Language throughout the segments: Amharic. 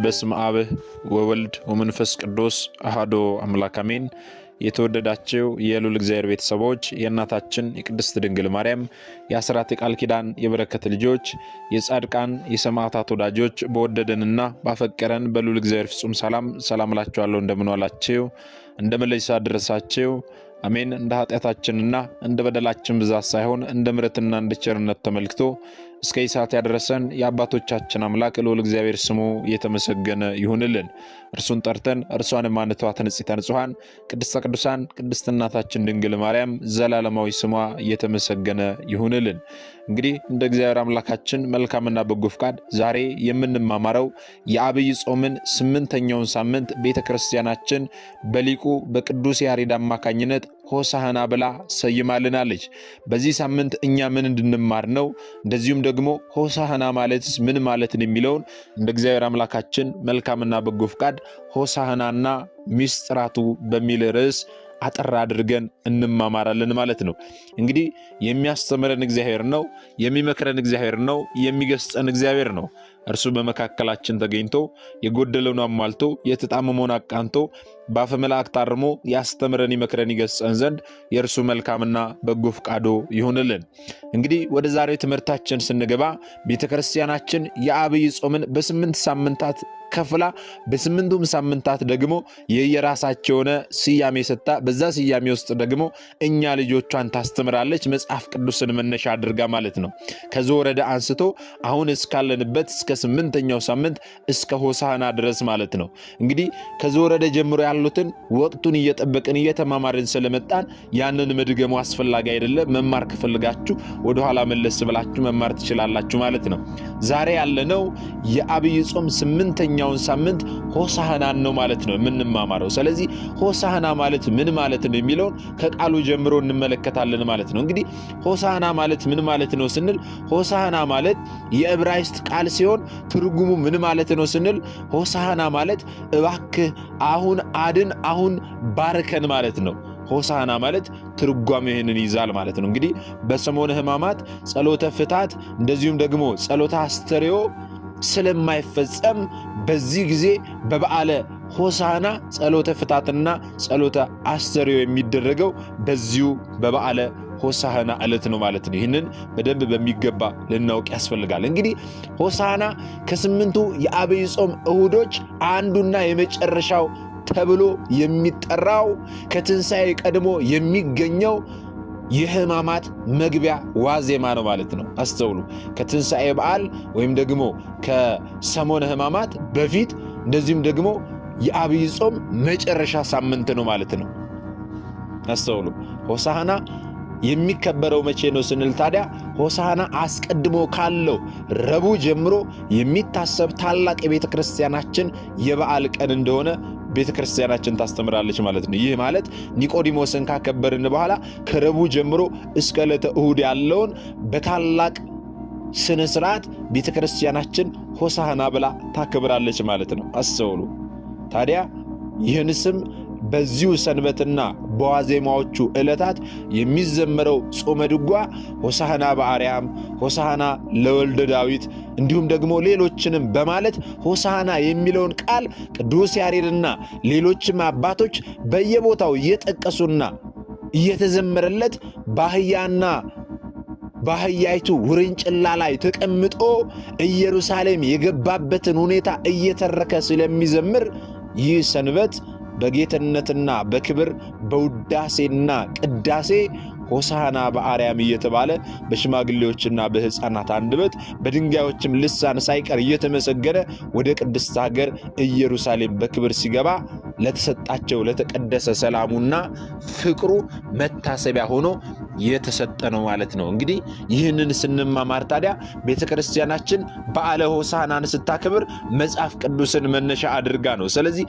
በስመ አብ ወወልድ ወመንፈስ ቅዱስ አሐዱ አምላክ አሜን። የተወደዳችሁ የልዑል እግዚአብሔር ቤተሰቦች፣ የእናታችን የቅድስት ድንግል ማርያም የአስራት የቃል ኪዳን የበረከት ልጆች፣ የጻድቃን የሰማዕታት ወዳጆች፣ በወደደንና ባፈቀረን በልዑል እግዚአብሔር ፍጹም ሰላም ሰላም እላችኋለሁ። እንደምን ዋላችሁ? እንደምን ለዚህ ሰዓት ደረሳችሁ? አሜን። እንደ ኃጢአታችንና እንደ በደላችን ብዛት ሳይሆን እንደ ምሕረትና እንደ ቸርነት ተመልክቶ እስከ ሰዓት ያደረሰን የአባቶቻችን አምላክ ልዑል እግዚአብሔር ስሙ የተመሰገነ ይሁንልን። እርሱን ጠርተን እርሷን የማንተዋት ንጽሕተ ንጹሐን ቅድስተ ቅዱሳን ቅድስት እናታችን ድንግል ማርያም ዘላለማዊ ስሟ የተመሰገነ ይሁንልን። እንግዲህ እንደ እግዚአብሔር አምላካችን መልካምና በጎ ፍቃድ ዛሬ የምንማማረው የአብይ ጾምን 8ኛውን ሳምንት ቤተ ክርስቲያናችን በሊቁ በቅዱስ ያሬድ አማካኝነት ሆሳዕና ብላ ሰይማልናለች። በዚህ ሳምንት እኛ ምን እንድንማር ነው፣ እንደዚሁም ደግሞ ሆሳዕና ማለትስ ምን ማለት ነው የሚለውን እንደ እግዚአብሔር አምላካችን መልካምና በጎ ፍቃድ ሆሳዕናና ሚስጥራቱ በሚል ርዕስ አጠር አድርገን እንማማራለን ማለት ነው። እንግዲህ የሚያስተምረን እግዚአብሔር ነው፣ የሚመክረን እግዚአብሔር ነው፣ የሚገስጸን እግዚአብሔር ነው። እርሱ በመካከላችን ተገኝቶ የጎደለውን አሟልቶ የተጣመመውን አቃንቶ በአፈ መላእክት አርሞ ያስተምረን፣ ይመክረን፣ ይገስጸን ዘንድ የእርሱ መልካምና በጎ ፍቃዱ ይሁንልን። እንግዲህ ወደ ዛሬው ትምህርታችን ስንገባ ቤተ ክርስቲያናችን የአብይ ጾምን በ8 ሳምንታት ከፍላ በ8ቱም ሳምንታት ደግሞ የየራሳቸው የሆነ ስያሜ ሰጥታ በዛ ስያሜ ውስጥ ደግሞ እኛ ልጆቿን ታስተምራለች፣ መጽሐፍ ቅዱስን መነሻ አድርጋ ማለት ነው። ከዘወረደ አንስቶ አሁን እስካለንበት እስከ 8ኛው ሳምንት እስከ ሆሳዕና ድረስ ማለት ነው። እንግዲህ ከዘወረደ ጀምሮ ያሉትን ወቅቱን እየጠበቅን እየተማማርን ስለመጣን ያንን መድገሙ አስፈላጊ አይደለም። መማር ከፈልጋችሁ ወደኋላ መለስ ብላችሁ መማር ትችላላችሁ ማለት ነው። ዛሬ ያለነው የአብይ ጾም 8ኛውን ሳምንት ሆሳዕናን ነው ማለት ነው የምንማማረው። ስለዚህ ሆሳዕና ማለት ምን ማለት ነው የሚለውን ከቃሉ ጀምሮ እንመለከታለን ማለት ነው። እንግዲህ ሆሳዕና ማለት ምን ማለት ነው ስንል ሆሳዕና ማለት የዕብራይስጥ ቃል ሲሆን ትርጉሙ ምን ማለት ነው ስንል ሆሳዕና ማለት እባክህ አሁን አድን፣ አሁን ባርከን ማለት ነው። ሆሳዕና ማለት ትርጓሜ ይህንን ይዛል ማለት ነው። እንግዲህ በሰሞነ ሕማማት ጸሎተ ፍታት እንደዚሁም ደግሞ ጸሎተ አስተርእዮ ስለማይፈጸም በዚህ ጊዜ በበዓለ ሆሳዕና ጸሎተ ፍታትና ጸሎተ አስተርእዮ የሚደረገው በዚሁ በበዓለ ሆሳዕና ዕለት ነው ማለት ነው። ይህንን በደንብ በሚገባ ልናውቅ ያስፈልጋል። እንግዲህ ሆሳዕና ከ8ቱ የአብይ ጾም እሁዶች አንዱና የመጨረሻው ተብሎ የሚጠራው ከትንሣኤ ቀድሞ የሚገኘው የሕማማት መግቢያ ዋዜማ ነው ማለት ነው። አስተውሉ። ከትንሣኤ በዓል ወይም ደግሞ ከሰሞነ ሕማማት በፊት እንደዚሁም ደግሞ የአብይ ጾም መጨረሻ ሳምንት ነው ማለት ነው። አስተውሉ። ሆሳዕና የሚከበረው መቼ ነው ስንል ታዲያ ሆሳዕና አስቀድሞ ካለው ረቡዕ ጀምሮ የሚታሰብ ታላቅ የቤተ ክርስቲያናችን የበዓል ቀን እንደሆነ ቤተ ክርስቲያናችን ታስተምራለች ማለት ነው። ይህ ማለት ኒቆዲሞስን ካከበርን በኋላ ከረቡዕ ጀምሮ እስከ ዕለተ እሁድ ያለውን በታላቅ ስነ ስርዓት ቤተ ክርስቲያናችን ሆሳዕና ብላ ታከብራለች ማለት ነው። አስተውሉ። ታዲያ ይህን ስም በዚሁ ሰንበትና በዋዜማዎቹ ዕለታት የሚዘመረው ጾመ ድጓ ሆሳዕና በአርያም፣ ሆሳዕና ለወልደ ዳዊት እንዲሁም ደግሞ ሌሎችንም በማለት ሆሳዕና የሚለውን ቃል ቅዱስ ያሬድና ሌሎችም አባቶች በየቦታው እየጠቀሱና እየተዘመረለት በአህያና በአህያይቱ ውርንጭላ ላይ ተቀምጦ ኢየሩሳሌም የገባበትን ሁኔታ እየተረከ ስለሚዘምር ይህ ሰንበት በጌትነትና በክብር በውዳሴና ቅዳሴ ሆሳዕና በአርያም እየተባለ በሽማግሌዎችና በሕፃናት አንደበት በድንጋዮችም ልሳን ሳይቀር እየተመሰገነ ወደ ቅድስት ሀገር ኢየሩሳሌም በክብር ሲገባ ለተሰጣቸው ለተቀደሰ ሰላሙና ፍቅሩ መታሰቢያ ሆኖ የተሰጠ ነው ማለት ነው። እንግዲህ ይህንን ስንማማር ታዲያ ቤተክርስቲያናችን በዓለ ሆሳዕናን ስታከብር መጽሐፍ ቅዱስን መነሻ አድርጋ ነው። ስለዚህ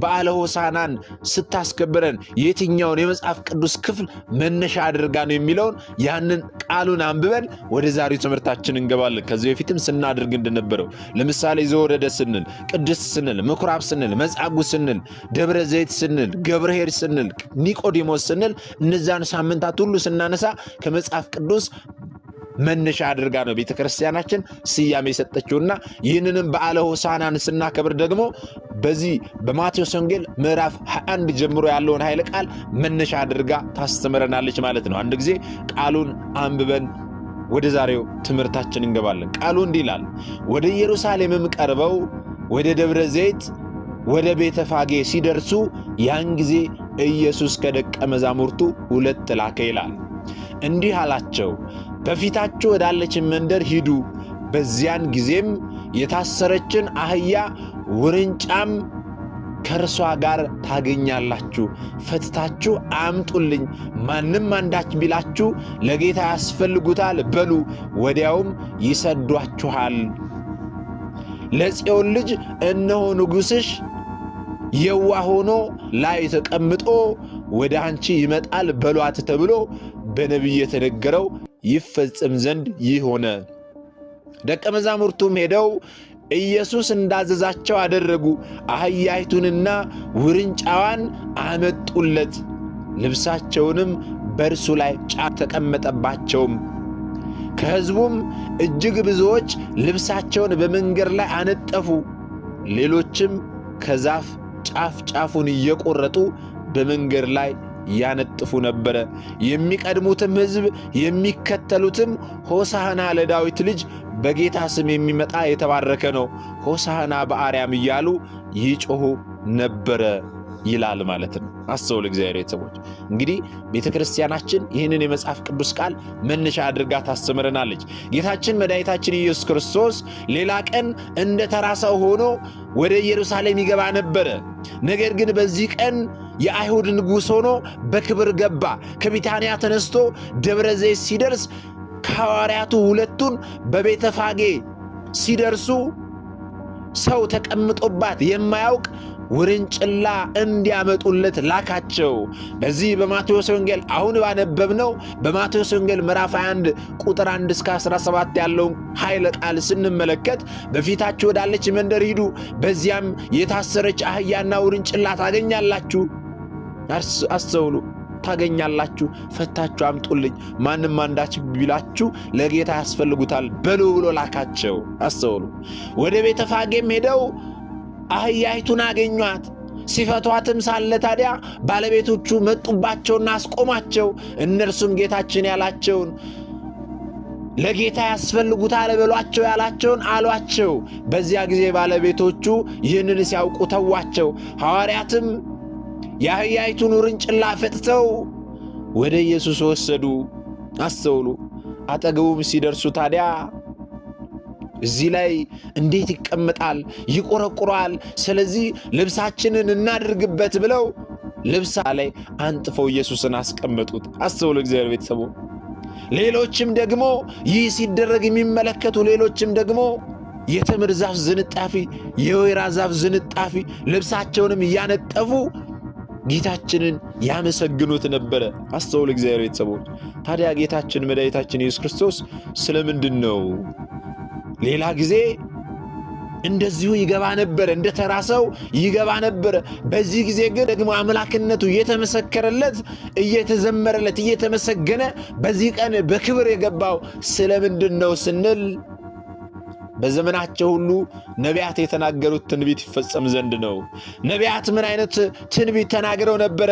በዓለ ሆሳዕናን ስታስከብረን የትኛውን የመጽሐፍ ቅዱስ ክፍል መነሻ አድርጋ ነው የሚለውን ያንን ቃሉን አንብበን ወደ ዛሬው ትምህርታችን እንገባለን። ከዚህ በፊትም ስናደርግ እንደነበረው ለምሳሌ ዘወረደ ስንል፣ ቅድስት ስንል፣ ምኩራብ ስንል፣ መጻጉዕ ስንል፣ ደብረ ዘይት ስንል፣ ገብርኄር ስንል፣ ኒቆዲሞስ ስንል እነዛን ሳምንታት ሁሉ ስናነሳ ከመጽሐፍ ቅዱስ መነሻ አድርጋ ነው ቤተክርስቲያናችን ስያሜ የሰጠችውና ይህንንም በዓለ ሆሳዕናን ስናከብር ደግሞ በዚህ በማቴዎስ ወንጌል ምዕራፍ 21 ጀምሮ ያለውን ኃይለ ቃል መነሻ አድርጋ ታስተምረናለች ማለት ነው። አንድ ጊዜ ቃሉን አንብበን ወደ ዛሬው ትምህርታችን እንገባለን። ቃሉ እንዲህ ይላል። ወደ ኢየሩሳሌምም ቀርበው ወደ ደብረ ዘይት ወደ ቤተ ፋጌ ሲደርሱ ያን ጊዜ ኢየሱስ ከደቀ መዛሙርቱ ሁለት ላከ ይላል። እንዲህ አላቸው፣ በፊታችሁ ወዳለች መንደር ሂዱ። በዚያን ጊዜም የታሰረችን አህያ ውርንጫም ከእርሷ ጋር ታገኛላችሁ፣ ፈትታችሁ አምጡልኝ። ማንም አንዳች ቢላችሁ ለጌታ ያስፈልጉታል በሉ፣ ወዲያውም ይሰዷችኋል። ለጽዮን ልጅ እነሆ ንጉሥሽ የዋህ ሆኖ ላይ ተቀምጦ ወደ አንቺ ይመጣል በሏት ተብሎ በነቢይ የተነገረው ይፈጸም ዘንድ ይህ ሆነ። ደቀ መዛሙርቱም ሄደው ኢየሱስ እንዳዘዛቸው አደረጉ። አህያይቱንና ውርንጫዋን አመጡለት፣ ልብሳቸውንም በእርሱ ላይ ጫ ተቀመጠባቸውም። ከሕዝቡም እጅግ ብዙዎች ልብሳቸውን በመንገድ ላይ አነጠፉ። ሌሎችም ከዛፍ ጫፍ ጫፉን እየቆረጡ በመንገድ ላይ ያነጥፉ ነበረ። የሚቀድሙትም ሕዝብ የሚከተሉትም ሆሳዕና ለዳዊት ልጅ በጌታ ስም የሚመጣ የተባረከ ነው፣ ሆሳዕና በአርያም እያሉ ይጮኹ ነበረ ይላል ማለት ነው። አስተውል እግዚአብሔር ቤተሰቦች፣ እንግዲህ ቤተ ክርስቲያናችን ይህንን የመጽሐፍ ቅዱስ ቃል መነሻ አድርጋ ታስተምረናለች። ጌታችን መድኃኒታችን ኢየሱስ ክርስቶስ ሌላ ቀን እንደ ተራ ሰው ሆኖ ወደ ኢየሩሳሌም ይገባ ነበረ። ነገር ግን በዚህ ቀን የአይሁድ ንጉሥ ሆኖ በክብር ገባ። ከቢታንያ ተነስቶ ደብረ ዘይት ሲደርስ ከሐዋርያቱ ሁለቱን በቤተፋጌ ሲደርሱ ሰው ተቀምጦባት የማያውቅ ውርንጭላ እንዲያመጡለት ላካቸው። በዚህ በማቴዎስ ወንጌል አሁን ባነበብነው በማቴዎስ ወንጌል ምዕራፍ 21 ቁጥር 1 እስከ 17 ያለውን ኃይለ ቃል ስንመለከት በፊታችሁ ወዳለች መንደር ሂዱ፣ በዚያም የታሰረች አህያና ውርንጭላ ታገኛላችሁ። አስተውሉ፣ ታገኛላችሁ፣ ፈታችሁ አምጡልኝ። ማንም አንዳች ቢላችሁ ለጌታ ያስፈልጉታል በሉ ብሎ ላካቸው። አስተውሉ። ወደ ቤተ ፋጌም ሄደው አህያይቱን አገኟት። ሲፈቷትም ሳለ ታዲያ ባለቤቶቹ መጡባቸውና አስቆማቸው። እነርሱም ጌታችን ያላቸውን ለጌታ ያስፈልጉታል በሏቸው ያላቸውን አሏቸው። በዚያ ጊዜ ባለቤቶቹ ይህንን ሲያውቁ ተዋቸው። ሐዋርያትም የአህያይቱን ውርንጭላ ፈጥተው ወደ ኢየሱስ ወሰዱ። አስተውሉ። አጠገቡም ሲደርሱ ታዲያ እዚህ ላይ እንዴት ይቀመጣል? ይቆረቁሯል። ስለዚህ ልብሳችንን እናድርግበት ብለው ልብሳ ላይ አንጥፈው ኢየሱስን አስቀመጡት። አስተውሉ እግዚአብሔር ቤተሰቡ። ሌሎችም ደግሞ ይህ ሲደረግ የሚመለከቱ ሌሎችም ደግሞ የተምር ዛፍ ዝንጣፊ፣ የወይራ ዛፍ ዝንጣፊ ልብሳቸውንም እያነጠፉ ጌታችንን ያመሰግኑት ነበረ። አስተውሉ እግዚአብሔር ቤተሰቦች። ታዲያ ጌታችን መድኃኒታችን ኢየሱስ ክርስቶስ ስለምንድን ነው ሌላ ጊዜ እንደዚሁ ይገባ ነበረ፣ እንደ ተራ ሰው ይገባ ነበረ። በዚህ ጊዜ ግን ደግሞ አምላክነቱ እየተመሰከረለት፣ እየተዘመረለት፣ እየተመሰገነ በዚህ ቀን በክብር የገባው ስለምንድን ነው ስንል በዘመናቸው ሁሉ ነቢያት የተናገሩት ትንቢት ይፈጸም ዘንድ ነው። ነቢያት ምን አይነት ትንቢት ተናግረው ነበረ?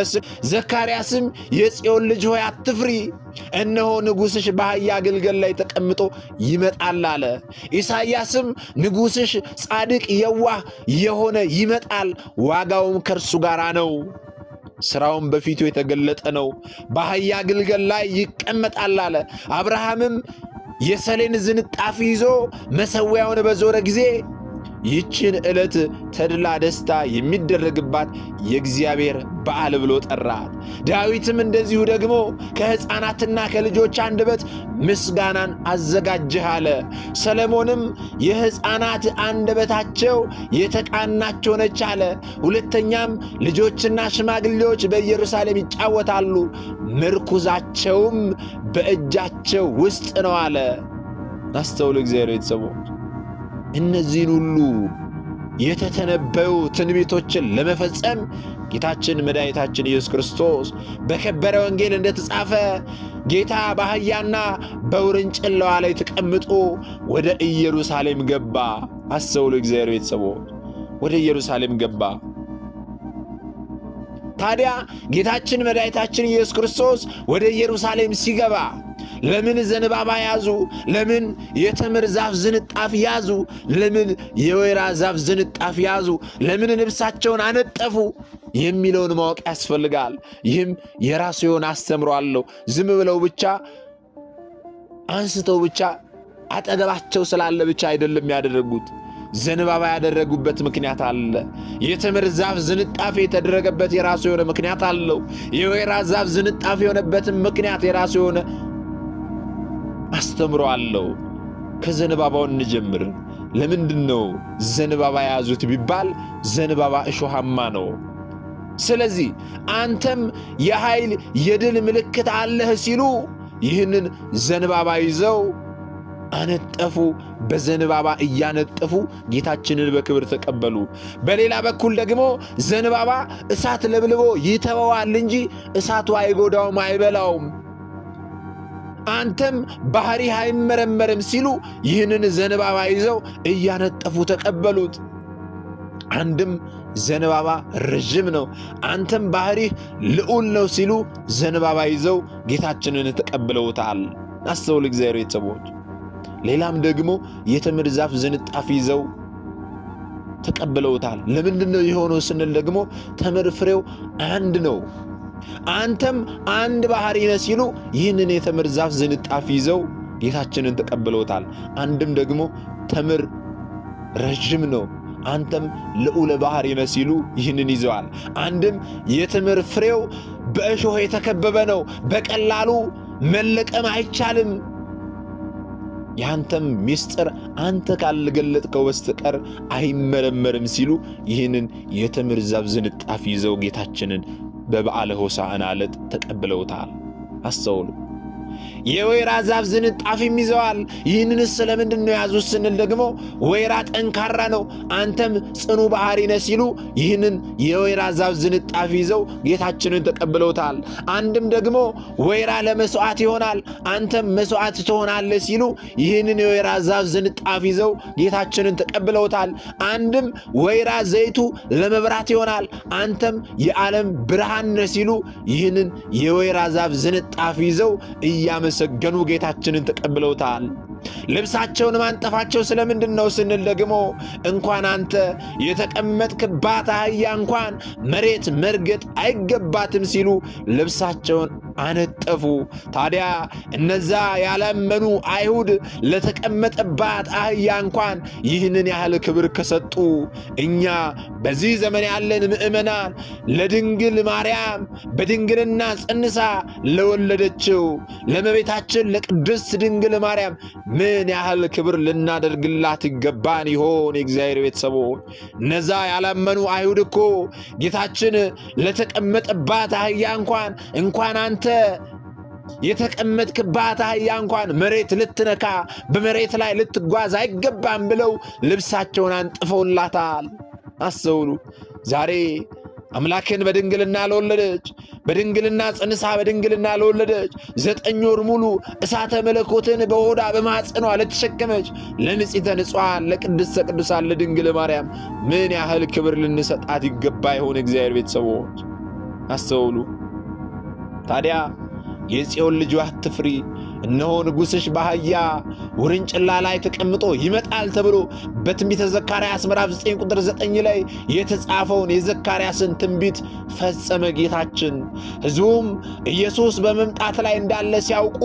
ዘካርያስም የጽዮን ልጅ ሆይ አትፍሪ፣ እነሆ ንጉሥሽ በአህያ ግልገል ላይ ተቀምጦ ይመጣል አለ። ኢሳይያስም ንጉሥሽ ጻድቅ የዋህ የሆነ ይመጣል፣ ዋጋውም ከእርሱ ጋር ነው፣ ስራውም በፊቱ የተገለጠ ነው፣ በአህያ ግልገል ላይ ይቀመጣል አለ። አብርሃምም የሰሌን ዝንጣፊ ይዞ መሠዊያውን በዞረ ጊዜ ይህችን ዕለት ተድላ ደስታ የሚደረግባት የእግዚአብሔር በዓል ብሎ ጠራት። ዳዊትም እንደዚሁ ደግሞ ከሕፃናትና ከልጆች አንደበት ምስጋናን አዘጋጀህ አለ። ሰለሞንም የሕፃናት አንደበታቸው የተቃናች ሆነች አለ። ሁለተኛም ልጆችና ሽማግሌዎች በኢየሩሳሌም ይጫወታሉ፣ ምርኩዛቸውም በእጃቸው ውስጥ ነው አለ። አስተውሉ እግዚአብሔር ቤተሰቦች፣ እነዚህን ሁሉ የተተነበዩ ትንቢቶችን ለመፈጸም ጌታችን መድኃኒታችን ኢየሱስ ክርስቶስ በከበረ ወንጌል እንደተጻፈ ጌታ በአህያና በውርንጭላዋ ላይ ተቀምጦ ወደ ኢየሩሳሌም ገባ። አስተውሉ እግዚአብሔር ቤተሰቦች፣ ወደ ኢየሩሳሌም ገባ። ታዲያ ጌታችን መድኃኒታችን ኢየሱስ ክርስቶስ ወደ ኢየሩሳሌም ሲገባ ለምን ዘንባባ ያዙ? ለምን የተምር ዛፍ ዝንጣፍ ያዙ? ለምን የወይራ ዛፍ ዝንጣፍ ያዙ? ለምን ልብሳቸውን አነጠፉ? የሚለውን ማወቅ ያስፈልጋል። ይህም የራሱ የሆነ አስተምሮ አለው። ዝም ብለው ብቻ አንስተው ብቻ አጠገባቸው ስላለ ብቻ አይደለም ያደረጉት። ዘንባባ ያደረጉበት ምክንያት አለ። የተምር ዛፍ ዝንጣፊ የተደረገበት የራሱ የሆነ ምክንያት አለው። የወይራ ዛፍ ዝንጣፊ የሆነበትን ምክንያት የራሱ የሆነ አስተምሮ አለው። ከዘንባባው እንጀምር። ለምንድን ነው ዘንባባ የያዙት ቢባል ዘንባባ እሾሃማ ነው። ስለዚህ አንተም የኃይል የድል ምልክት አለህ ሲሉ ይህንን ዘንባባ ይዘው አነጠፉ። በዘንባባ እያነጠፉ ጌታችንን በክብር ተቀበሉ። በሌላ በኩል ደግሞ ዘንባባ እሳት ለብልቦ ይተወዋል እንጂ እሳቱ አይጎዳውም፣ አይበላውም። አንተም ባህሪህ አይመረመርም ሲሉ ይህንን ዘንባባ ይዘው እያነጠፉ ተቀበሉት። አንድም ዘንባባ ረዥም ነው፣ አንተም ባህሪህ ልዑል ነው ሲሉ ዘንባባ ይዘው ጌታችንን ተቀብለውታል። አስተውሉ እግዚአብሔር ቤተሰቦች። ሌላም ደግሞ የተምር ዛፍ ዝንጣፊ ይዘው ተቀብለውታል። ለምንድን ነው የሆነው ስንል ደግሞ ተምር ፍሬው አንድ ነው፣ አንተም አንድ ባህሪ ነህ ሲሉ ይህንን የተምር ዛፍ ዝንጣፊ ይዘው ጌታችንን ተቀብለውታል። አንድም ደግሞ ተምር ረዥም ነው፣ አንተም ልዑለ ባህሪ ነህ ሲሉ ይህንን ይዘዋል። አንድም የተምር ፍሬው በእሾህ የተከበበ ነው፣ በቀላሉ መለቀም አይቻልም። ያንተም ምስጢር አንተ ካልገለጥከው በስተቀር አይመረመርም ሲሉ ይህንን የተምር ዛፍ ዝንጣፊ ይዘው ጌታችንን በበዓለ ሆሳዕና ዕለት ተቀብለውታል። አስተውሉ። የወይራ ዛፍ ዝንጣፊም ይዘዋል። ይህንንስ ስለምንድን ነው የያዙት ስንል ደግሞ ወይራ ጠንካራ ነው፣ አንተም ጽኑ ባህሪ ነህ ሲሉ ይህንን የወይራ ዛፍ ዝንጣፊ ይዘው ጌታችንን ተቀብለውታል። አንድም ደግሞ ወይራ ለመስዋዕት ይሆናል፣ አንተም መስዋዕት ትሆናለህ ሲሉ ይህንን የወይራ ዛፍ ዝንጣፊ ይዘው ጌታችንን ተቀብለውታል። አንድም ወይራ ዘይቱ ለመብራት ይሆናል፣ አንተም የዓለም ብርሃን ነህ ሲሉ ይህንን የወይራ ዛፍ ዝንጣፊ ይዘው እያመሰገኑ ጌታችንን ተቀብለውታል። ልብሳቸውን ማንጠፋቸው ስለምንድን ነው ስንል ደግሞ እንኳን አንተ የተቀመጥክባት አህያ እንኳን መሬት መርገጥ አይገባትም ሲሉ ልብሳቸውን አነጠፉ። ታዲያ እነዛ ያላመኑ አይሁድ ለተቀመጠባት አህያ እንኳን ይህንን ያህል ክብር ከሰጡ እኛ በዚህ ዘመን ያለን ምዕመናን ለድንግል ማርያም በድንግልና ጸንሳ ለወለደችው ለእመቤታችን ለቅድስት ድንግል ማርያም ምን ያህል ክብር ልናደርግላት ይገባን ይሆን? የእግዚአብሔር ቤተሰቦች፣ እነዛ ያላመኑ አይሁድ እኮ ጌታችን ለተቀመጠባት አህያ እንኳን አንተ የተቀመጥክባት አህያ እንኳን መሬት ልትነካ በመሬት ላይ ልትጓዝ አይገባም ብለው ልብሳቸውን አንጥፈውላታል። አስተውሉ። ዛሬ አምላክን በድንግልና ለወለደች፣ በድንግልና ጽንሳ በድንግልና ለወለደች፣ 9 ወር ሙሉ እሳተ መለኮትን በሆዷ በማኅፀኗ ለተሸከመች ለንጽሕተ ንጹሐን ለቅድስተ ቅዱሳን ለድንግል ማርያም ምን ያህል ክብር ልንሰጣት ይገባ ይሆን? እግዚአብሔር ቤተሰቦች አስተውሉ። ታዲያ የጽዮን ልጅ አትፍሪ፣ እነሆ ንጉሥሽ በአህያ ውርንጭላ ላይ ተቀምጦ ይመጣል ተብሎ በትንቢተ ዘካርያስ ምዕራፍ 9 ቁጥር 9 ላይ የተጻፈውን የዘካርያስን ትንቢት ፈጸመ ጌታችን። ሕዝቡም ኢየሱስ በመምጣት ላይ እንዳለ ሲያውቁ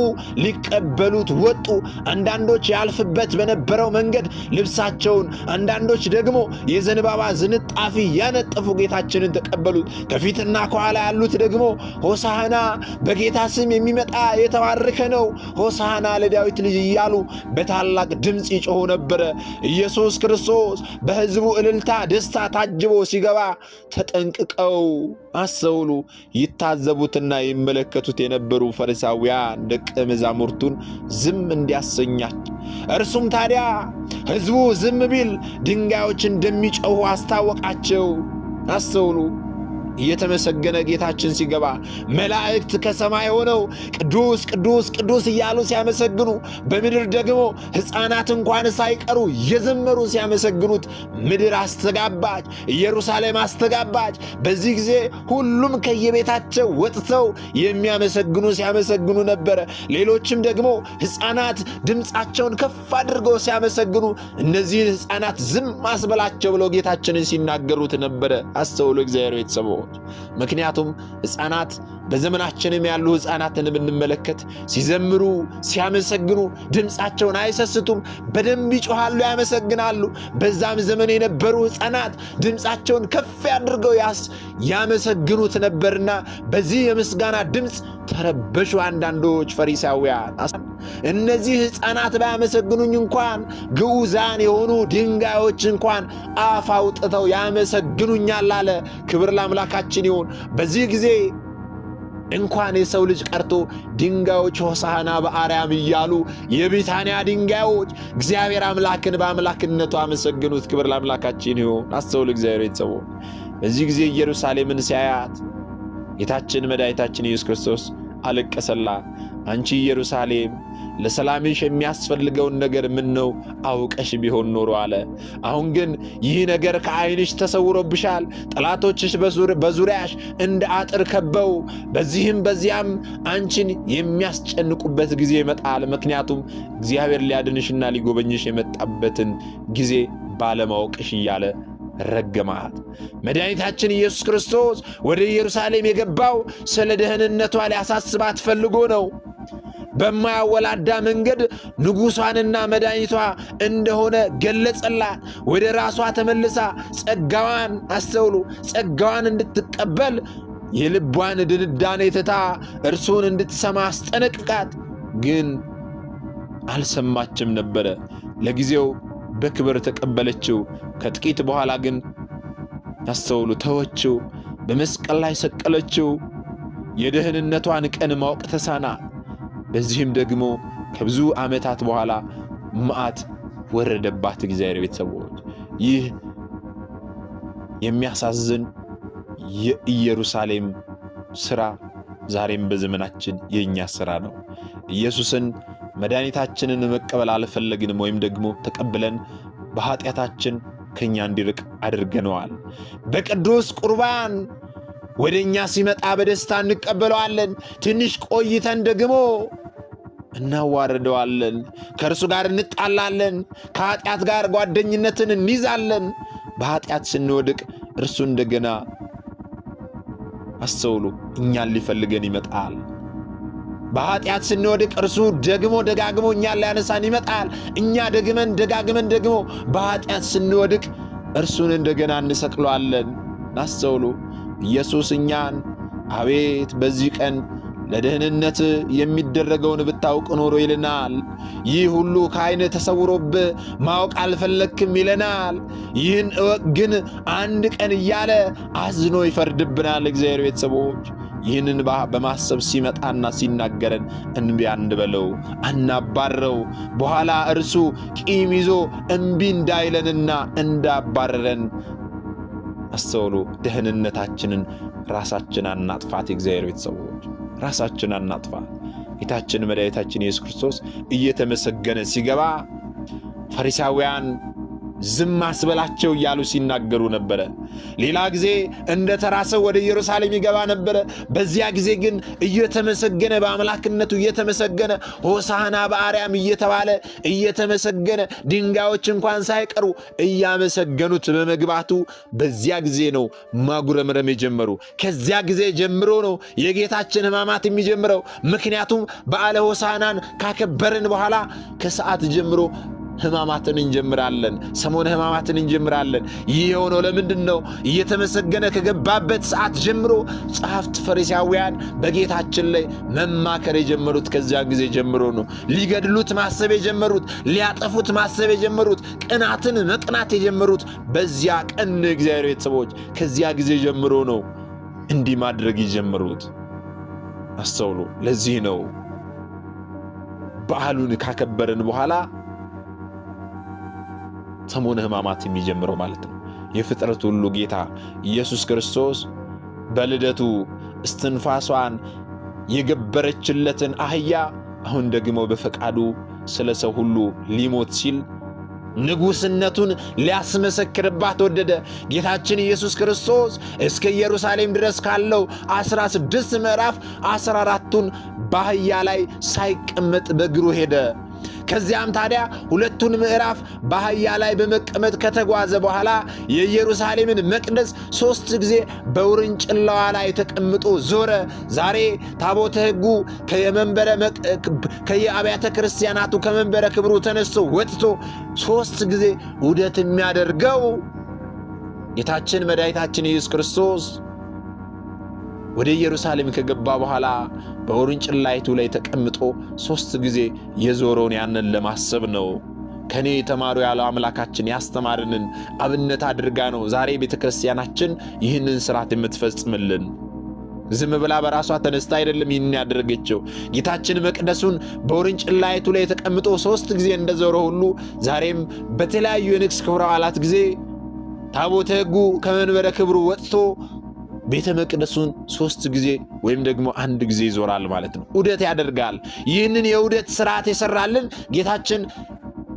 ሊቀበሉት ወጡ። አንዳንዶች ያልፍበት በነበረው መንገድ ልብሳቸውን፣ አንዳንዶች ደግሞ የዘንባባ ዝንጣፊ ያነጠፉ ጌታችንን ተቀበሉት። ከፊትና ከኋላ ያሉት ደግሞ ሆሳዕና በጌታ ስም የሚመጣ የተባረከ ነው፣ ሆሳዕና ለዳዊት ልጅ እያሉ በታላቅ ድምፅ ይጮኹ ነበረ። ኢየሱስ ክርስቶስ በሕዝቡ እልልታ፣ ደስታ ታጅቦ ሲገባ ተጠንቅቀው አስተውሉ። ይታዘቡትና ይመለከቱት የነበሩ ፈሪሳውያን ደቀ መዛሙርቱን ዝም እንዲያሰኛቸው፣ እርሱም ታዲያ ሕዝቡ ዝም ቢል ድንጋዮች እንደሚጮኹ አስታወቃቸው። አስተውሉ። እየተመሰገነ ጌታችን ሲገባ መላእክት ከሰማይ ሆነው ቅዱስ ቅዱስ ቅዱስ እያሉ ሲያመሰግኑ፣ በምድር ደግሞ ሕፃናት እንኳን ሳይቀሩ የዘመሩ ሲያመሰግኑት ምድር አስተጋባች፣ ኢየሩሳሌም አስተጋባች። በዚህ ጊዜ ሁሉም ከየቤታቸው ወጥተው የሚያመሰግኑ ሲያመሰግኑ ነበረ። ሌሎችም ደግሞ ሕፃናት ድምፃቸውን ከፍ አድርገው ሲያመሰግኑ እነዚህን ሕፃናት ዝም አስበላቸው ብለው ጌታችንን ሲናገሩት ነበረ። አስተውሉ እግዚአብሔር ቤተሰቦች። ምክንያቱም ሕፃናት በዘመናችንም ያሉ ሕፃናትን ብንመለከት ሲዘምሩ ሲያመሰግኑ ድምፃቸውን አይሰስቱም፣ በደንብ ይጮኻሉ፣ ያመሰግናሉ። በዛም ዘመን የነበሩ ሕፃናት ድምፃቸውን ከፍ አድርገው ያመሰግኑት ነበርና በዚህ የምስጋና ድምፅ ተረበሹ አንዳንዶች ፈሪሳውያን። እነዚህ ሕፃናት ባያመሰግኑኝ እንኳን ግዑዛን የሆኑ ድንጋዮች እንኳን አፍ አውጥተው ያመሰግኑኛል አለ። ክብር ለአምላካችን ይሁን። በዚህ ጊዜ እንኳን የሰው ልጅ ቀርቶ ድንጋዮች ሆሳዕና በአርያም እያሉ የቢታንያ ድንጋዮች እግዚአብሔር አምላክን በአምላክነቱ አመሰግኑት። ክብር ለአምላካችን ይሁን። አስተውሉ እግዚአብሔር ቤተሰቦች። በዚህ ጊዜ ኢየሩሳሌምን ሲያያት ጌታችን መድኃኒታችን ኢየሱስ ክርስቶስ አለቀሰላት። አንቺ ኢየሩሳሌም ለሰላምሽ የሚያስፈልገውን ነገር ምን ነው አውቀሽ ቢሆን ኖሮ አለ። አሁን ግን ይህ ነገር ከዓይንሽ ተሰውሮብሻል። ጠላቶችሽ በዙሪያሽ እንደ አጥር ከበው በዚህም በዚያም አንቺን የሚያስጨንቁበት ጊዜ ይመጣል። ምክንያቱም እግዚአብሔር ሊያድንሽና ሊጎበኝሽ የመጣበትን ጊዜ ባለማወቅሽ እያለ ረገማት። መድኃኒታችን ኢየሱስ ክርስቶስ ወደ ኢየሩሳሌም የገባው ስለ ደህንነቷ ሊያሳስባት ፈልጎ ነው። በማያወላዳ መንገድ ንጉሷንና መድኃኒቷ እንደሆነ ገለጸላት። ወደ ራሷ ተመልሳ ጸጋዋን አስተውሉ፣ ጸጋዋን እንድትቀበል የልቧን ድንዳኔ ትታ እርሱን እንድትሰማ አስጠነቅቃት። ግን አልሰማችም ነበረ። ለጊዜው በክብር ተቀበለችው። ከጥቂት በኋላ ግን አስተውሉ፣ ተወችው፣ በመስቀል ላይ ሰቀለችው። የደህንነቷን ቀን ማወቅ ተሳናት። በዚህም ደግሞ ከብዙ ዓመታት በኋላ መዓት ወረደባት። እግዚአብሔር ቤተሰቦች፣ ይህ የሚያሳዝን የኢየሩሳሌም ስራ ዛሬም በዘመናችን የእኛ ስራ ነው። ኢየሱስን መድኃኒታችንን መቀበል አልፈለግንም፣ ወይም ደግሞ ተቀብለን በኃጢአታችን ከኛ እንዲርቅ አድርገነዋል። በቅዱስ ቁርባን ወደ እኛ ሲመጣ በደስታ እንቀበለዋለን። ትንሽ ቆይተን ደግሞ እናዋርደዋለን። ከእርሱ ጋር እንጣላለን። ከኃጢአት ጋር ጓደኝነትን እንይዛለን። በኃጢአት ስንወድቅ እርሱ እንደገና አስተውሉ፣ እኛን ሊፈልገን ይመጣል። በኃጢአት ስንወድቅ እርሱ ደግሞ ደጋግሞ እኛን ሊያነሳን ይመጣል። እኛ ደግመን ደጋግመን ደግሞ በኃጢአት ስንወድቅ እርሱን እንደገና እንሰቅለዋለን። አስተውሉ፣ ኢየሱስ እኛን አቤት በዚህ ቀን ለደህንነት የሚደረገውን ብታውቅ ኖሮ ይለናል። ይህ ሁሉ ከዓይንህ ተሰውሮብህ ማወቅ አልፈለግክም ይለናል። ይህን እወቅ ግን አንድ ቀን እያለ አዝኖ ይፈርድብናል። እግዚአብሔር ቤተሰቦች፣ ይህንን በማሰብ ሲመጣና ሲናገረን እንቢ አንበለው፣ አናባረው። በኋላ እርሱ ቂም ይዞ እምቢ እንዳይለንና እንዳባረረን አስተውሉ። ደህንነታችንን ራሳችን አናጥፋት። የእግዚአብሔር ቤተሰቦች፣ ራሳችን አናጥፋት። ጌታችን መድኃኒታችን ኢየሱስ ክርስቶስ እየተመሰገነ ሲገባ ፈሪሳውያን ዝም አስበላቸው እያሉ ሲናገሩ ነበረ። ሌላ ጊዜ እንደ ተራ ሰው ወደ ኢየሩሳሌም ይገባ ነበረ። በዚያ ጊዜ ግን እየተመሰገነ፣ በአምላክነቱ እየተመሰገነ፣ ሆሳዕና በአርያም እየተባለ እየተመሰገነ፣ ድንጋዮች እንኳን ሳይቀሩ እያመሰገኑት በመግባቱ በዚያ ጊዜ ነው ማጉረምረም የጀመሩ። ከዚያ ጊዜ ጀምሮ ነው የጌታችን ሕማማት የሚጀምረው። ምክንያቱም በዓለ ሆሳዕናን ካከበርን በኋላ ከሰዓት ጀምሮ ሕማማትን እንጀምራለን። ሰሞነ ሕማማትን እንጀምራለን። ይህ የሆነው ለምንድን ነው? እየተመሰገነ ከገባበት ሰዓት ጀምሮ ጸሐፍት ፈሪሳውያን በጌታችን ላይ መማከር የጀመሩት ከዚያ ጊዜ ጀምሮ ነው። ሊገድሉት ማሰብ የጀመሩት፣ ሊያጠፉት ማሰብ የጀመሩት፣ ቅናትን መቅናት የጀመሩት በዚያ ቀን እግዚአብሔር ቤተሰቦች ከዚያ ጊዜ ጀምሮ ነው እንዲህ ማድረግ የጀመሩት። አስተውሉ። ለዚህ ነው በዓሉን ካከበርን በኋላ ሰሞነ ሕማማት የሚጀምረው ማለት ነው። የፍጥረት ሁሉ ጌታ ኢየሱስ ክርስቶስ በልደቱ እስትንፋሷን የገበረችለትን አህያ አሁን ደግሞ በፈቃዱ ስለ ሰው ሁሉ ሊሞት ሲል ንጉሥነቱን ሊያስመሰክርባት ወደደ። ጌታችን ኢየሱስ ክርስቶስ እስከ ኢየሩሳሌም ድረስ ካለው 16 ምዕራፍ 14ቱን በአህያ ላይ ሳይቀመጥ በእግሩ ሄደ። ከዚያም ታዲያ 2ቱን ምዕራፍ በአህያ ላይ በመቀመጥ ከተጓዘ በኋላ የኢየሩሳሌምን መቅደስ 3 ጊዜ በውርንጭላዋ ላይ ተቀምጦ ዞረ። ዛሬ ታቦተ ሕጉ ከየአብያተ ክርስቲያናቱ ከመንበረ ክብሩ ተነስቶ ወጥቶ 3 ጊዜ ዑደት የሚያደርገው ጌታችን መድኃኒታችን ኢየሱስ ክርስቶስ ወደ ኢየሩሳሌም ከገባ በኋላ በውርንጭላይቱ ላይ ተቀምጦ 3 ጊዜ የዞረውን ያንን ለማሰብ ነው። ከኔ የተማሩ ያለው አምላካችን ያስተማርንን አብነት አድርጋ ነው ዛሬ ቤተክርስቲያናችን ይህንን ስርዓት የምትፈጽምልን። ዝም ብላ በራሷ ተነስታ አይደለም ይህንን ያደረገችው። ጌታችን መቅደሱን በውርንጭላይቱ ላይ ተቀምጦ 3 ጊዜ እንደዞረ ሁሉ ዛሬም በተለያዩ የንግስ ክብረ በዓላት ጊዜ ታቦተ ሕጉ ከመንበረ ክብሩ ወጥቶ ቤተ መቅደሱን 3 ጊዜ ወይም ደግሞ 1 ጊዜ ይዞራል ማለት ነው። ዑደት ያደርጋል። ይህንን የዑደት ስርዓት የሰራልን ጌታችን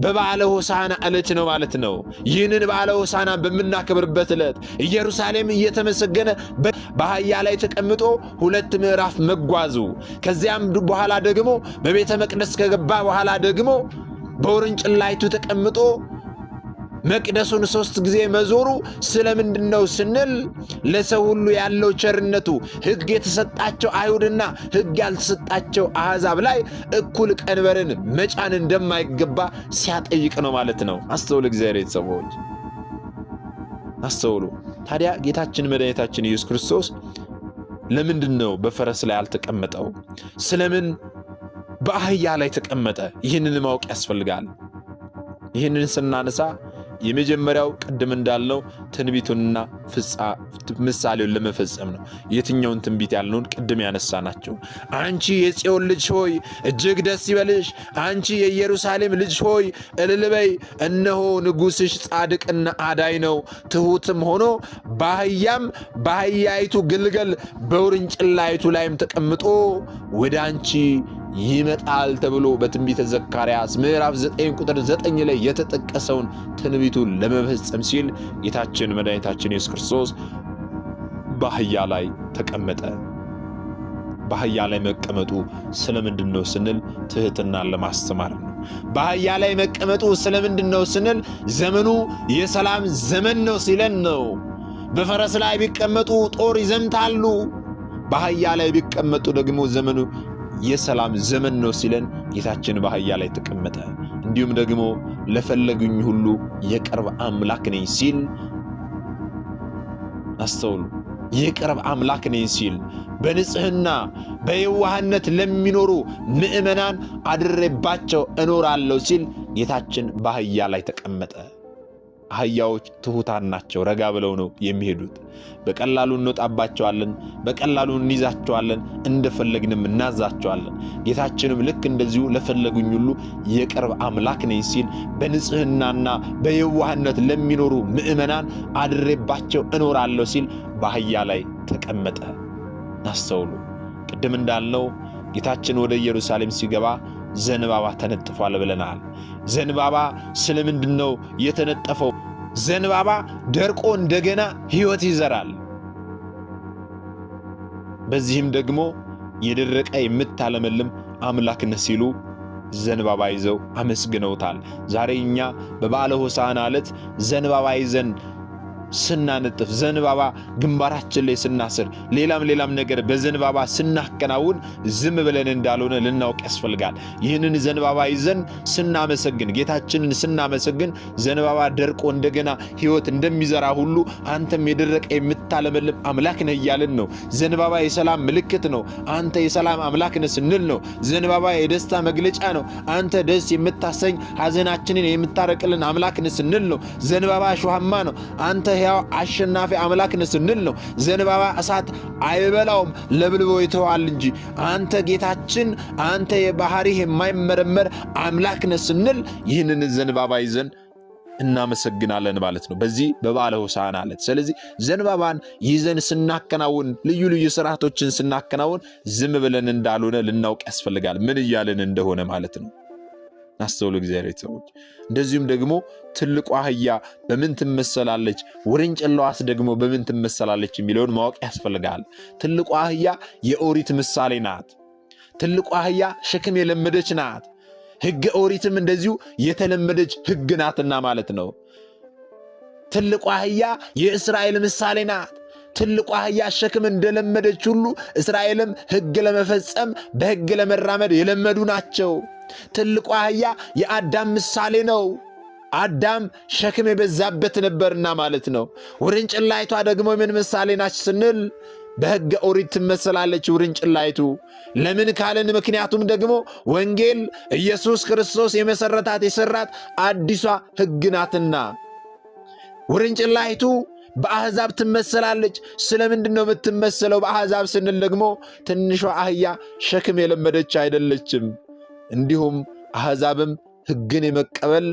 በበዓለ ሆሳዕና ዕለት ነው ማለት ነው። ይህንን በዓለ ሆሳዕና በምናከብርበት ዕለት ኢየሩሳሌም እየተመሰገነ በአህያ ላይ ተቀምጦ 2 ምዕራፍ መጓዙ፣ ከዚያም በኋላ ደግሞ በቤተ መቅደስ ከገባ በኋላ ደግሞ በውርንጭላይቱ ተቀምጦ መቅደሱን 3 ጊዜ መዞሩ ስለምንድን ነው ስንል ለሰው ሁሉ ያለው ቸርነቱ፣ ሕግ የተሰጣቸው አይሁድና ሕግ ያልተሰጣቸው አሕዛብ ላይ እኩል ቀንበርን መጫን እንደማይገባ ሲያጠይቅ ነው ማለት ነው። አስተውሉ እግዚአብሔር ቤተሰቦች አስተውሉ። ታዲያ ጌታችን መድኃኒታችን ኢየሱስ ክርስቶስ ለምንድን ነው በፈረስ ላይ ያልተቀመጠው? ስለምን በአህያ ላይ ተቀመጠ? ይህንን ማወቅ ያስፈልጋል። ይህንን ስናነሳ የመጀመሪያው ቅድም እንዳልነው ትንቢቱንና ምሳሌውን ለመፈጸም ነው። የትኛውን ትንቢት ያልነውን ቅድም ያነሳናቸው። አንቺ የጽዮን ልጅ ሆይ እጅግ ደስ ይበልሽ፣ አንቺ የኢየሩሳሌም ልጅ ሆይ እልል በይ፣ እነሆ ንጉሥሽ ጻድቅና አዳኝ ነው፣ ትሑትም ሆኖ በአህያም በአህያይቱ ግልገል በውርንጭላይቱ ላይም ተቀምጦ ወደ አንቺ ይመጣል ተብሎ በትንቢተ ዘካርያስ ምዕራፍ 9 ቁጥር 9 ላይ የተጠቀሰውን ትንቢቱን ለመፈጸም ሲል ጌታችን መድኃኒታችን ኢየሱስ ክርስቶስ በአህያ ላይ ተቀመጠ። በአህያ ላይ መቀመጡ ስለምንድን ነው ስንል ትህትናን ለማስተማር ነው። በአህያ ላይ መቀመጡ ስለምንድን ነው ስንል ዘመኑ የሰላም ዘመን ነው ሲለን ነው። በፈረስ ላይ ቢቀመጡ ጦር ይዘምታሉ። በአህያ ላይ ቢቀመጡ ደግሞ ዘመኑ የሰላም ዘመን ነው ሲለን ጌታችን በአህያ ላይ ተቀመጠ። እንዲሁም ደግሞ ለፈለጉኝ ሁሉ የቅርብ አምላክ ነኝ ሲል አስተውሉ። የቅርብ አምላክ ነኝ ሲል በንጽህና በየዋህነት ለሚኖሩ ምዕመናን አድሬባቸው እኖራለሁ ሲል ጌታችን በአህያ ላይ ተቀመጠ። አህያዎች ትሑታን ናቸው። ረጋ ብለው ነው የሚሄዱት። በቀላሉ እንወጣባቸዋለን፣ በቀላሉ እንይዛቸዋለን፣ እንደፈለግንም እናዛቸዋለን። ጌታችንም ልክ እንደዚሁ ለፈለጉኝ ሁሉ የቅርብ አምላክ ነኝ ሲል በንጽህናና በየዋህነት ለሚኖሩ ምዕመናን አድሬባቸው እኖራለሁ ሲል በአህያ ላይ ተቀመጠ። አስተውሉ። ቅድም እንዳልነው ጌታችን ወደ ኢየሩሳሌም ሲገባ ዘንባባ ተነጥፏል ብለናል። ዘንባባ ስለምንድን ነው የተነጠፈው? ዘንባባ ደርቆ እንደገና ሕይወት ይዘራል። በዚህም ደግሞ የደረቀ የምታለመልም አምላክ ነህ ሲሉ ዘንባባ ይዘው አመስግነውታል። ዛሬ እኛ በበዓለ ሆሳዕና ዕለት ዘንባባ ይዘን ስናነጥፍ፣ ዘንባባ ግንባራችን ላይ ስናስር፣ ሌላም ሌላም ነገር በዘንባባ ስናከናውን ዝም ብለን እንዳልሆነ ልናውቅ ያስፈልጋል። ይህንን ዘንባባ ይዘን ስናመሰግን፣ ጌታችንን ስናመሰግን ዘንባባ ደርቆ እንደገና ሕይወት እንደሚዘራ ሁሉ አንተም የደረቀ የምታለመልም አምላክ ነህ እያልን ነው። ዘንባባ የሰላም ምልክት ነው። አንተ የሰላም አምላክ ነህ ስንል ነው። ዘንባባ የደስታ መግለጫ ነው። አንተ ደስ የምታሰኝ ሐዘናችንን የምታረቅልን አምላክ ነህ ስንል ነው። ዘንባባ እሾሃማ ነው። አንተ ሕያው አሸናፊ አምላክ ነህ ስንል ነው። ዘንባባ እሳት አይበላውም ለብልቦ ይተዋል እንጂ አንተ ጌታችን፣ አንተ የባህሪህ የማይመረመር አምላክ ነህ ስንል ይህንን ዘንባባ ይዘን እናመሰግናለን ማለት ነው፣ በዚህ በበዓለ ሆሳዕና ዕለት። ስለዚህ ዘንባባን ይዘን ስናከናውን፣ ልዩ ልዩ ስርዓቶችን ስናከናውን ዝም ብለን እንዳልሆነ ልናውቅ ያስፈልጋል። ምን እያልን እንደሆነ ማለት ነው። አስተውሉ እግዚአብሔር ቤተሰቦች። እንደዚሁም ደግሞ ትልቋ አህያ በምን ትመሰላለች፣ ውርንጭላዋስ ደግሞ በምን ትመሰላለች የሚለውን ማወቅ ያስፈልጋል። ትልቋ አህያ የኦሪት ምሳሌ ናት። ትልቋ አህያ ሸክም የለመደች ናት። ሕገ ኦሪትም እንደዚሁ የተለመደች ሕግ ናትና ማለት ነው። ትልቋ አህያ የእስራኤል ምሳሌ ናት። ትልቋ አህያ ሸክም እንደለመደች ሁሉ እስራኤልም ሕግ ለመፈጸም በሕግ ለመራመድ የለመዱ ናቸው። ትልቋ አህያ የአዳም ምሳሌ ነው። አዳም ሸክም የበዛበት ነበርና ማለት ነው። ውርንጭላይቷ ደግሞ የምን ምሳሌ ናች ስንል በሕገ ኦሪት ትመሰላለች ውርንጭላይቱ። ለምን ካልን ምክንያቱም ደግሞ ወንጌል ኢየሱስ ክርስቶስ የመሰረታት የሰራት አዲሷ ሕግ ናትና። ውርንጭላይቱ በአሕዛብ ትመሰላለች። ስለምንድን ነው የምትመሰለው በአሕዛብ ስንል ደግሞ ትንሿ አህያ ሸክም የለመደች አይደለችም። እንዲሁም አሕዛብም ሕግን የመቀበል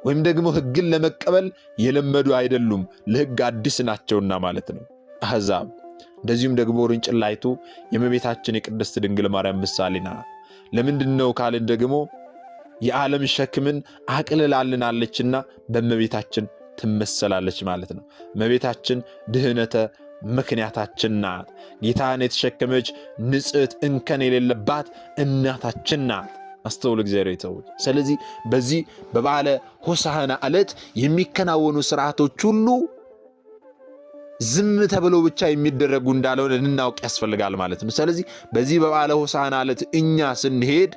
ወይም ደግሞ ሕግን ለመቀበል የለመዱ አይደሉም፣ ለሕግ አዲስ ናቸውና ማለት ነው አሕዛብ። እንደዚሁም ደግሞ ውርንጭላይቱ የእመቤታችን የቅድስት ድንግል ማርያም ምሳሌ ናት። ለምንድን ነው ካልን ደግሞ የዓለም ሸክምን አቅልላልናለችና በእመቤታችን ትመሰላለች ማለት ነው። እመቤታችን ድህነተ ምክንያታችን ናት። ጌታን የተሸከመች ንጽሕት እንከን የሌለባት እናታችን ናት። አስተውሉ እግዚአብሔር ቤተሰቦች። ስለዚህ በዚህ በበዓለ ሆሳዕና ዕለት የሚከናወኑ ስርዓቶች ሁሉ ዝም ተብሎ ብቻ የሚደረጉ እንዳልሆነ ልናውቅ ያስፈልጋል ማለት ነው። ስለዚህ በዚህ በበዓለ ሆሳዕና ዕለት እኛ ስንሄድ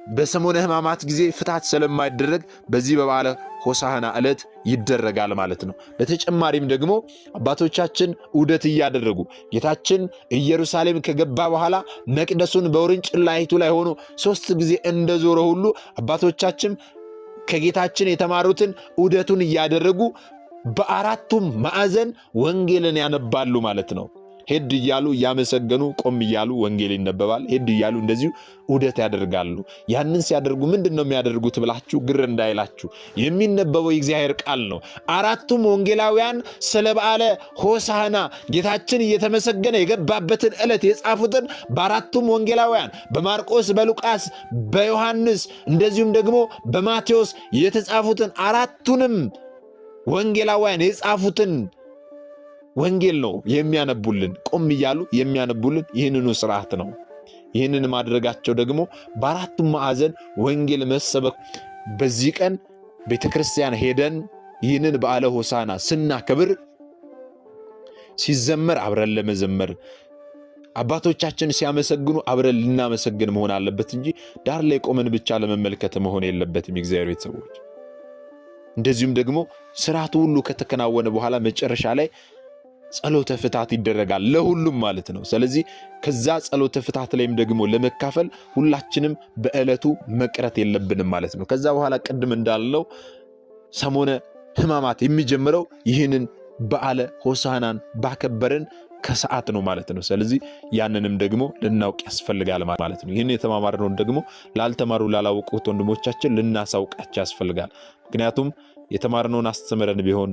በሰሞነ ሕማማት ጊዜ ፍታት ስለማይደረግ በዚህ በበዓለ ሆሳዕና ዕለት ይደረጋል ማለት ነው። በተጨማሪም ደግሞ አባቶቻችን ዑደት እያደረጉ ጌታችን ኢየሩሳሌም ከገባ በኋላ መቅደሱን በውርንጭላይቱ ላይ ሆኖ 3 ጊዜ እንደዞረ ሁሉ አባቶቻችን ከጌታችን የተማሩትን ዑደቱን እያደረጉ በአራቱም ማዕዘን ወንጌልን ያነባሉ ማለት ነው። ሄድ እያሉ እያመሰገኑ ቆም እያሉ ወንጌል ይነበባል። ሄድ እያሉ እንደዚሁ ዑደት ያደርጋሉ። ያንን ሲያደርጉ ምንድን ነው የሚያደርጉት ብላችሁ ግር እንዳይላችሁ የሚነበበው የእግዚአብሔር ቃል ነው። አራቱም ወንጌላውያን ስለ በዓለ ሆሳዕና ጌታችን እየተመሰገነ የገባበትን ዕለት የጻፉትን በአራቱም ወንጌላውያን በማርቆስ፣ በሉቃስ፣ በዮሐንስ እንደዚሁም ደግሞ በማቴዎስ የተጻፉትን አራቱንም ወንጌላውያን የጻፉትን ወንጌል ነው የሚያነቡልን። ቆም እያሉ የሚያነቡልን ይህንኑ ስርዓት ነው። ይህንን ማድረጋቸው ደግሞ በአራቱም ማዕዘን ወንጌል መሰበክ በዚህ ቀን ቤተ ክርስቲያን ሄደን ይህንን በዓለ ሆሳዕና ስናከብር ሲዘመር አብረን ለመዘመር፣ አባቶቻችን ሲያመሰግኑ አብረን ልናመሰግን መሆን አለበት እንጂ ዳር ላይ ቆመን ብቻ ለመመልከት መሆን የለበትም። የእግዚአብሔር ቤተሰቦች፣ እንደዚሁም ደግሞ ስርዓቱ ሁሉ ከተከናወነ በኋላ መጨረሻ ላይ ጸሎተ ፍትሐት ይደረጋል ለሁሉም ማለት ነው። ስለዚህ ከዛ ጸሎተ ፍትሐት ላይም ደግሞ ለመካፈል ሁላችንም በዕለቱ መቅረት የለብንም ማለት ነው። ከዛ በኋላ ቅድም እንዳልነው ሰሞነ ሕማማት የሚጀምረው ይህንን በዓለ ሆሳዕናን ባከበርን ከሰዓት ነው ማለት ነው። ስለዚህ ያንንም ደግሞ ልናውቅ ያስፈልጋል ማለት ነው። ይህን የተማማርነውን ደግሞ ላልተማሩ ላላወቁት ወንድሞቻችን ልናሳውቃቸው ያስፈልጋል። ምክንያቱም የተማርነውን አስተምረን ቢሆን፣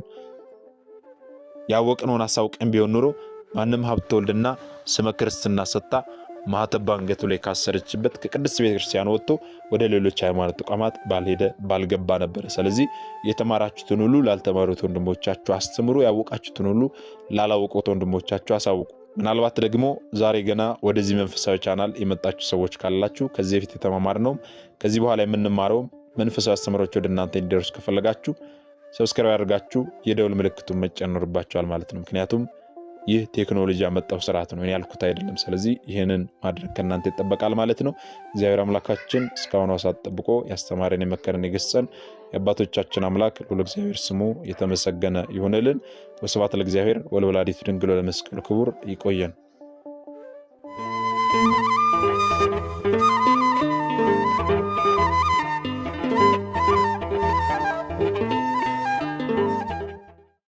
ያወቅነውን አሳውቀን ቢሆን ኑሮ ማንም ሀብተ ወልድና ስመ ክርስትና ሰጥታ ማኅተብ ባንገቱ ላይ ካሰረችበት ከቅድስት ቤተክርስቲያን ወጥቶ ወደ ሌሎች ሃይማኖት ተቋማት ባልሄደ ባልገባ ነበረ። ስለዚህ የተማራችሁትን ሁሉ ላልተማሩት ወንድሞቻችሁ አስተምሩ፣ ያወቃችሁትን ሁሉ ላላወቁት ወንድሞቻችሁ አሳውቁ። ምናልባት ደግሞ ዛሬ ገና ወደዚህ መንፈሳዊ ቻናል የመጣችሁ ሰዎች ካላችሁ ከዚህ በፊት የተማማርነውም ከዚህ በኋላ የምንማረውም መንፈሳዊ አስተምሮች ወደ እናንተ እንዲደርሱ ከፈለጋችሁ subscribe አድርጋችሁ የደውል ምልክቱን መጫን ይኖርባችኋል ማለት ነው። ምክንያቱም ይህ ቴክኖሎጂ ያመጣው ስርዓት ነው፣ እኔ ያልኩት አይደለም። ስለዚህ ይህንን ማድረግ ከእናንተ ይጠበቃል ማለት ነው። እግዚአብሔር አምላካችን እስካሁኗ ሰዓት ጠብቆ ያስተማረን፣ የመከረን፣ የገሰጸን የአባቶቻችን አምላክ ልዑል እግዚአብሔር ስሙ የተመሰገነ ይሁንልን። ወስብሐት ለእግዚአብሔር ወለወላዲቱ ድንግል ወለመስቀሉ ክቡር። ይቆየን።